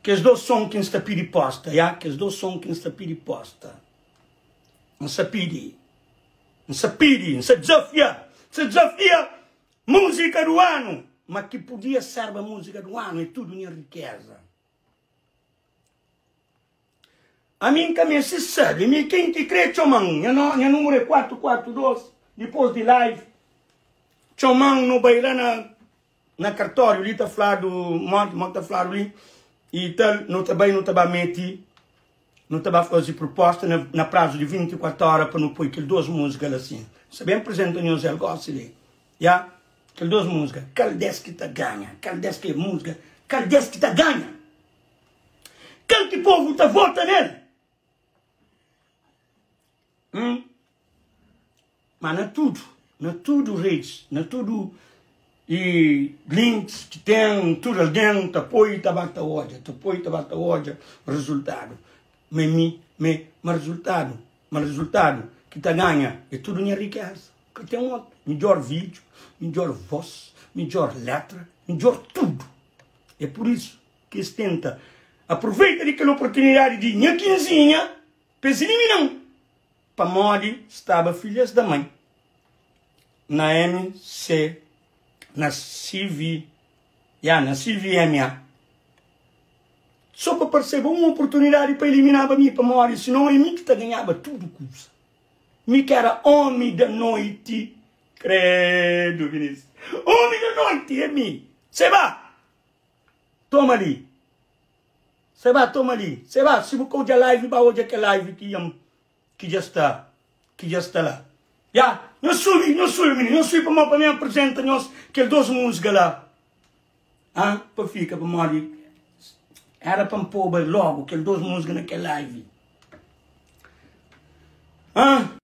Kes dos son ki N sta pidi posta, ya, kes dos son ki N sta pidi posta. N sta pidi, N sta pidi, N sta dizafia, N sta dizafia múzika do anu. Ma ki podia serba múzika do anu é tudu nha rikeza. Ami N ka meste sabe, mi ken ki kre txoma-m, nha no, nha númeru é 4 4 2, dipôs di live, txoma-m, nu bai la na. Na kartóriu li ta fladu modi modi ta fladu li i tal nu ta bai nu ta ba meti nu ta ba fazi pruposta na, na prazu di 24 ora pa nu poi kel dos múzika la sin sa ben apresenta nhos el gosi li ya kel dos múzika kal des ki ta ganha kal des ki é múzika kal des ki ta ganha kal ki povu ta vota nel Hum. Ma na tudu, na tudu redes, na tudu e links ki ten, tudu algen ta poi ta ba ta odja, ta poi ta ba ta odja rezultadu. Ma mi, me, ma rezultadu, ma rezultadu ki ta ganha é tudu nha rikeza. Ka ten otu. Midjor vídeo, midjor voz, midjor letra, midjor tudu. É pur isu ki es tenta aproveita di kel oportunidadi di nha kinzinha Pa es ilimina-m, pamodi staba filhas da mãe na MC, na CV, ya, na CVMA. Só pa parseba un oportunidadi pa iliminaba mi, pamodi sinon é mi ki ta ganhaba tudu kuza. Mi ki era omi da noiti, kredu, Vinícius, omi da noiti é mi. Seba, toma li. Seba toma li seba si bu ka odja live ba odja kel live ki djam ki dja sta ki dja sta la ya nhos subi nhos subi mininu nhos subi pamodi pa mi apresenta nhos kel dos musica la ah pa fika pamodi era pa n poba logo kel dos musica na kel live ah.